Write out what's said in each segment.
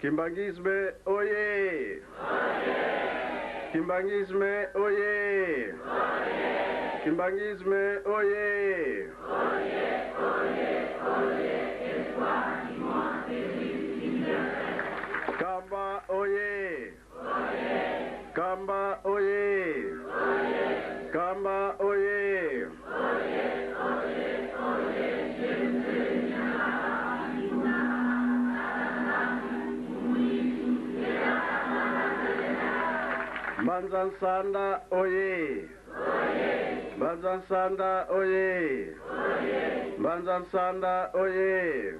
Kimbanguisme oye! Kimbanguisme oye! Kimbanguisme oye! Kamba oye! Kamba oye! Kamba oye! Mbanza Nsanda oye! Mbanza Nsanda oye! Mbanza Nsanda oye!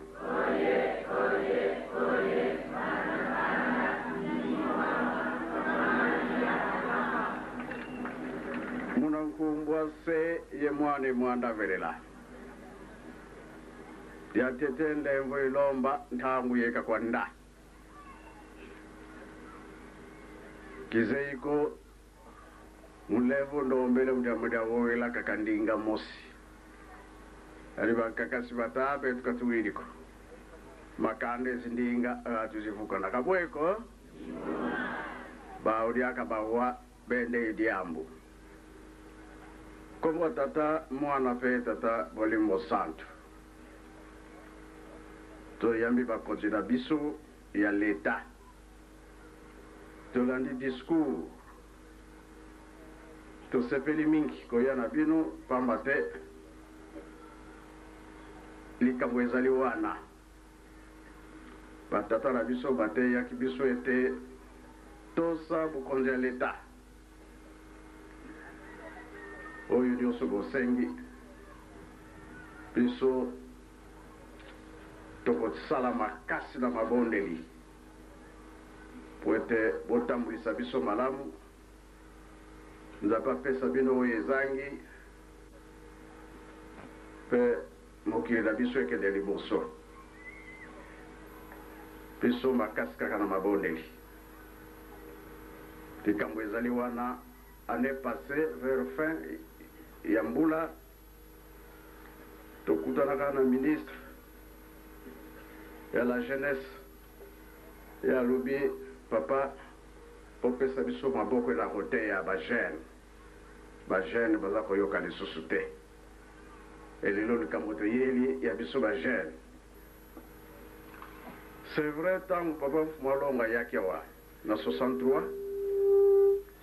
Munankumbwa se ye mwana mwanda velela yatete ndemvo ilomba ntangu yeka kwa nda kizeiko mulevo ndombele mudya woela kakandinga mosi ali bakakasi batabe tukatuwiliko makanda ezindinga atuzivukana kabweko bauliaka bawa bende idiambu kombo tata mwana pe tata bolingo santu toyambi bakonzi na biso ya leta tolandi discours tosepeli mingi koya na bino pamba te likambo ezali wana batata na biso bateyaki biso ete tosa bokonzi ya leta oyo nyonso bosengi biso tokosala makasi na mabondeli po ete botambwisa biso malamu Nzambe apesa bino oyo ezangi mpe mokili na biso ekende liboso. Biso makasi kaka na mabondeli. Likambo ezali wana année passée vers fin ya mbula tokutanaka na ministre ya la jeunesse ye alobi papa Bopesa biso maboko na koteya ba jeunes. Ba jeunes baza koyoka lisusu te. Et lelo likambo toyeli ya biso ba jeunes. C'est vrai tango papa Mfumu Alongo ayaki awa na 63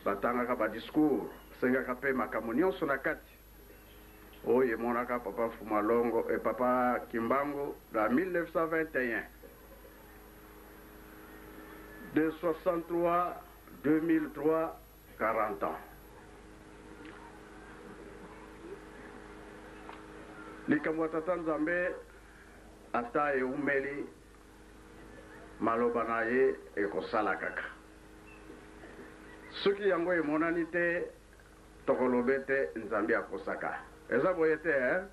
batangaka ba discours, basengaka pe makambo nionso na kati oyo emonaka papa Mfumu Alongo et papa Kimbangu na 1921. De 63 2003 40 ans. Likambo ya tata Nzambe ata eumeli maloba na ye ekosala kaka. Soki yango emonani te tokoloba ete Nzambe akosaka. Eza boye te hein?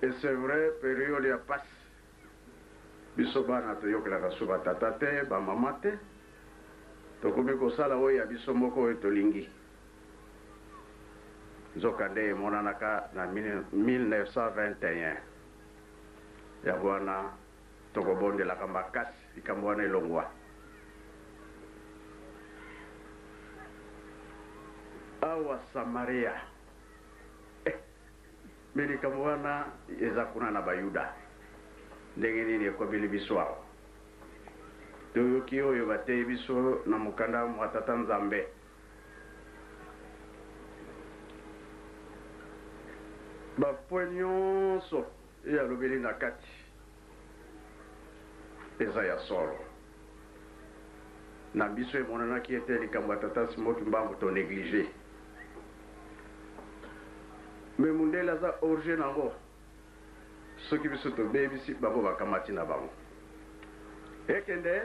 Et c'est vrai periode ya pasi Biso bana toyokelaka su ba tata te, ba mama te. Tokomi kosala oyo ya biso moko oyo tolingi. Nzokande emonanaka na 1921. Yango wana tokobondelaka makasi likambo wana elongwa. Awa Samaria. Eh! Mais likambo wana eza kuna na bayuda, ndenge nini ekomeli biso awa? Toyoki oyo bateyi biso na mokanda mwa Tata Nzambe. Ba points nyonso ye alobeli na kati eza ya solo. Na biso emonanaki ete likambo ya Tata Simon Kimbangu to negliger. Mais mundele aza orge nango soki biso tobebisi bango bakamati na bango ekende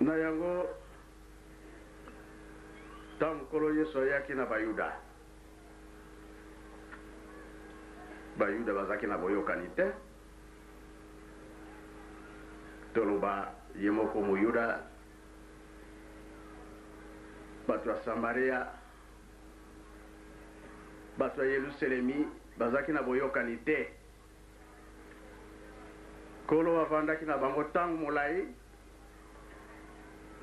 na yango ntango nkolo yesu ayaki na bayuda bayuda bazalaki na boyokani te Toloba ye moko Moyuda, bato ya Samaria. Bato ya Yeluselemi bazalaki na boyokani te. Nkolo avandaki na bango ntango molai,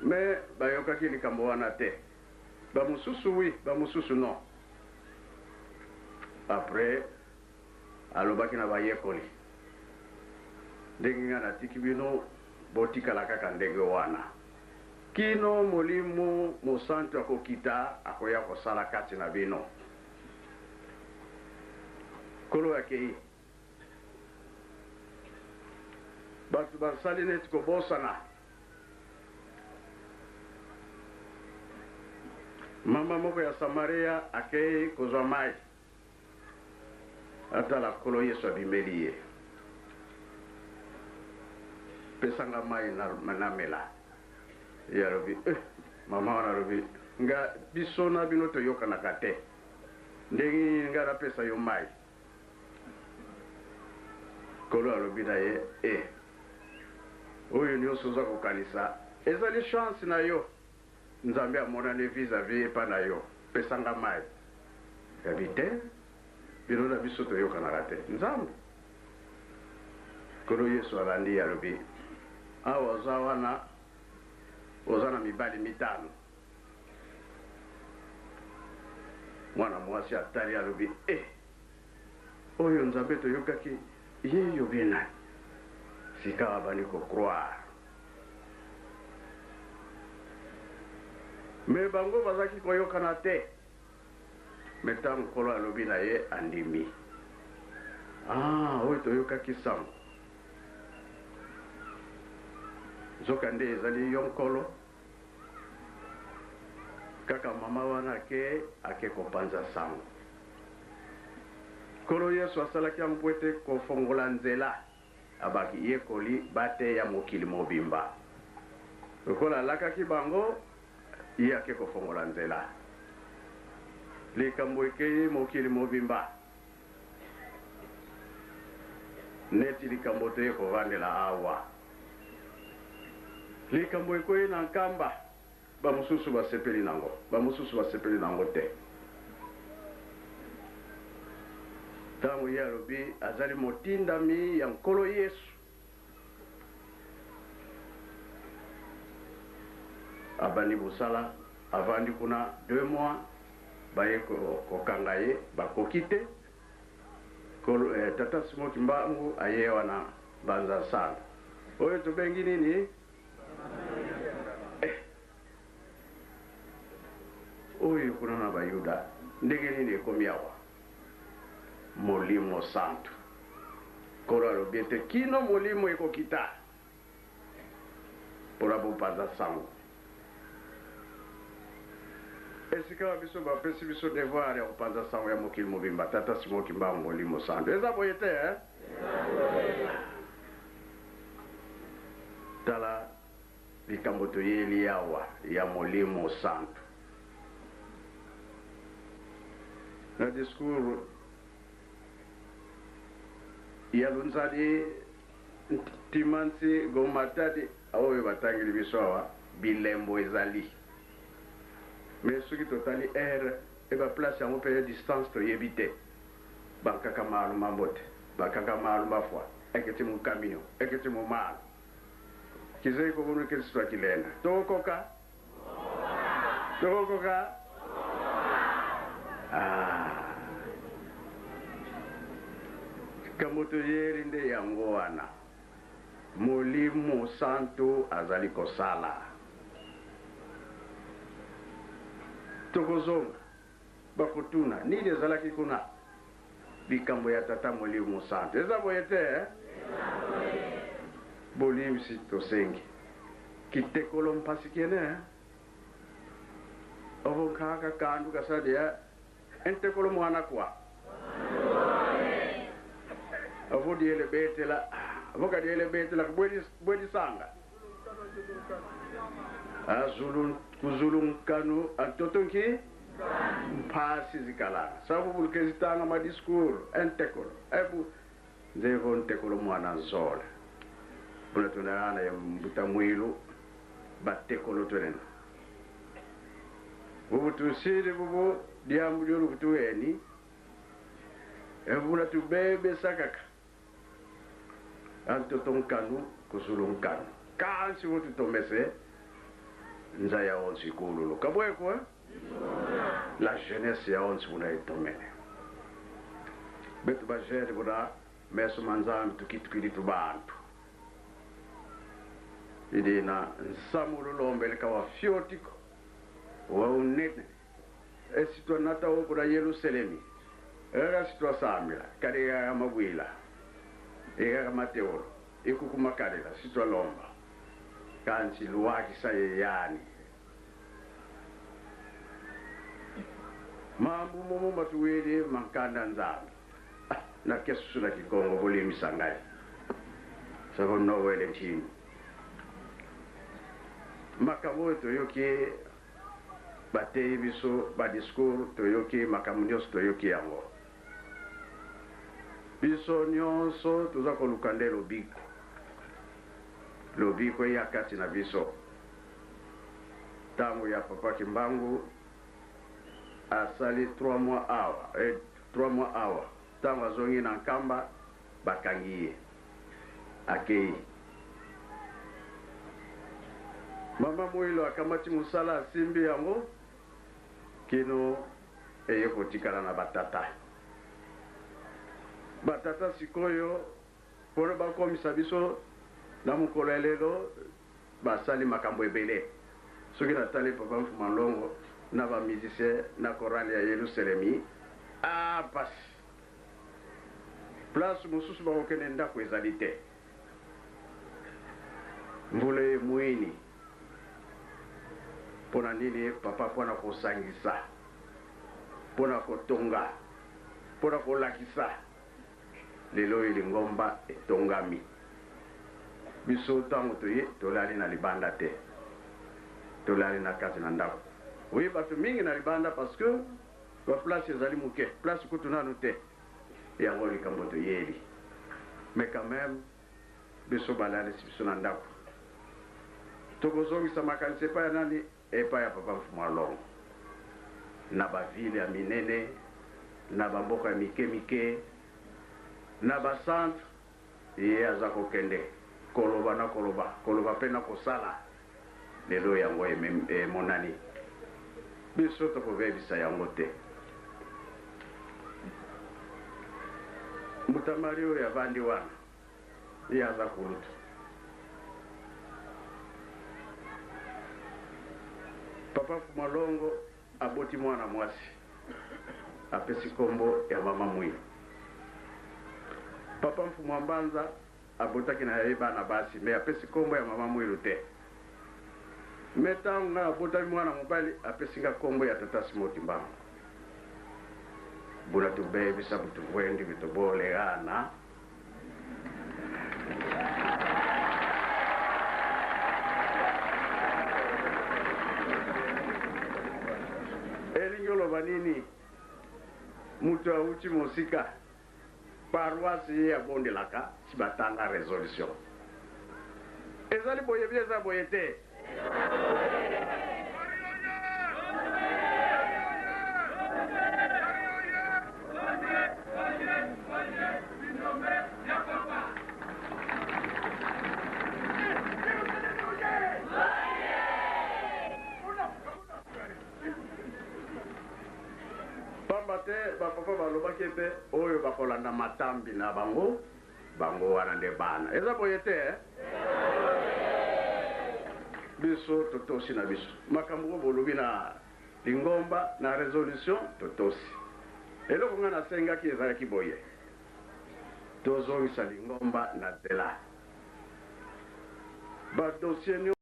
mais bayokaki likambo wana te. Bamosusu oui, bamosusu non. Après, alobaki na bayekoli, Ndenge ngai natiki bino, botikala kaka ndenge wana, kino Molimo Mosantu akokita, akoya kosala kati na bino. Nkolo akei. Bato basali neti kobosana. Mama moko ya Samaria akei kozwa mai. Atala Nkolo Yesu abimeli ye. Pesa nga mai namela. Ye alobi, eh, mama wana alobi, nga biso na bino toyokanaka te. Ndenge nini nga napesa yo mai? Nkolo alobi na ye, eh, oyo nionso oza kokanisa ezali chance na yo. Nzambe amonani vis a vis epa na yo, pesa nga mayi. Gaby te, bino na biso toyokanaka te. Nzambe. Nkolo Yesu alandi ye alobi, awa oza wana, oza na mibali mitano. Mwana mwasi atali alobi, eh, oyo Nzambe toyokaki ye yo bien nani? Sikawa abandi ko croire. Mais bango bazalaki koyokana te. Mais tango Nkolo alobi na ye, andimi. Ah, oyo toyokaki sango. Nzokande ezali yo Nkolo. Kaka mama wana ake, ake kopanza sango. Nkolo Yesu asalaki yango mpo ete kofongola nzela. Abayekoli bateya mokili mobimba. Lokola alakaki bango, ye ake kofongola nzela. Likambo ekei mokili mobimba. Neti likambo toye kovandela awa. Likambo ekwei na Nkamba, bamosusu basepeli nango, bamosusu basepeli nango te. Ntango ye alobi azali motindami ya Nkolo Yesu, abandi mosala, avandi kuna 2 mois, baye kokanga ye, bakoki te. Tata Simon Kimbangu aye wana Mbanza Nsanda, oyo tobengi nini? Eh. Oyo kuna na Bayuda, ndenge nini ekomi awa? Molimo Santu. Nkolo alobi ete kino Molimo ekokita mpo na bopanza sango. Esika biso bapesi biso devoir ya kopanza sango ya mokili mobimba, Tata Simon Kimbangu Molimo Santu. Eza boye te, eh? Tala likambo toyeli awa ya Molimo Santu. Na discours ya Lunzali Ntimansi Gomatadi oyo batangeli biso awa, bilembo ezali. Mais soki totali heure et ba place yango pe distance toyebi te. Bankaka malu ma mbote, bankaka malu mafua, eketi mu camion, eketi mu malu. Kizengi kobonu eketi swa kilena. Tokokoka? Tokokoka? Ah. Likambo toyeli nde yango wana. Molimo Santu azali kosala. Tokozonga. Bakotuna, Nini ezalaki kuna? Likambo ya Tata Molimo Mosantu. Eza boye te, eh? Bolimbisi tosengi. Kitekolo mpasi kene, eh? Ovo nkaka kandu kasadi, eh? Entekolo mwana kwa. Ovo diele betela, ovo kadiele betela bwelisanga. Azulu kuzulu nkanu antoto nki mpasi zikalanga sabu bulukezitanga ma discours entekolo ebu nzevo ntekolo mwana nzola buna tundana ya mbuta mwilu batekolo twenena bubu tusili bubu diambu lyolukutu eni. Evula tubebesa kaka antoto nkanu kuzulu nkanu kansi votutomese nza ya onsi kululu kabweko eh? La jeunesse ya onsi kuna etomene betu ba jeune kuna meso ma Nzambi tukitukili tu bantu idina nsamu lulombeleka wa fiotiko wa unene Esi twanata oku na Yerusalemi, ekaka sitwasambila, kali ekaka mabwila, ekaka mateolo, ikukumakalila, sitwalomba, kansi luwakisa yeyani. Mambu momo matuwili mankanda Nzambi. Ah, nakesusu na Kikongo, bolimbisa ngai. Sako nowele nchini. Makambo oyo toyoki Bateyi biso ba discours toyoki makambo nionso toyoki yango. Biso nionso toza koluka nde lobiko. Lobiko eya kati na biso. Tango ya papa Kimbangu asali trois mois awa, eh, trois mois awa. Tango azongi na Nkamba bakangi ye. Akeyi. Mama Muilu akamati mosala asimbi yango kino eye kotikala na ba tata. Ba tata sikoyo pona bakomisa biso na mokolo ya lelo basali makambo ebele. Soki natali papa Mfuma Nlongo na ba musiciens na chorale ya Yeluselemi, ah pasi! Place mosusu bakokende ndako ezali te. Mvula emwini. Mpo na nini papa? Mpo na kosangisa, mpo na kotonga, mpo na kolakisa. Lelo oyo lingomba etongami. Biso ntango toye tolali na libanda te, tolali na kati na ndako. Oui, bato mingi na libanda parce que ba place ezali moke, place kutu nanu te. Yango likambo toyeli. Mais quand meme biso balalisi biso na ndako. Tokozongisa makanisi epai ya nani? Epai ya papa Mfumu Alongo. Na ba ville ya minene, na ba mboka ya mike mike, na ba centre, ye aza kokende koloba na koloba, koloba pe na kosala. Lelo yango emonani. Biso tokobebisa yango te. Mbuta Marie oyo avandi wana, ye aza kulutu. Papa Fumalongo aboti mwana mwasi, apesi kombo ya mama Mwilu. Papa Mfumu wa Mbanza Abotaki na ye bana basi mais apesi kombo ya mama Muilu te. Mais tango nga nabotami mwana mobali apesi nga kombo ya tata Simon Kimbangu. Buna tubebisa butuvwendi bitubolegana. Elingi oloba nini? Mutu awuti mosika. Paroisse ye abondelaka si batanga resolution. Ezali boye bien eza boye te? Pamba te ba papa balobaki ete oyo bakolanda matambi na bango, bango wana nde bana. Eza boye te eh? Biso totosi na biso makambo oyo bolobi na lingomba na resolution, totosi. Eloko ngai nasengaki ezalaki boye, tozongisa lingomba na nzela, ba dossier.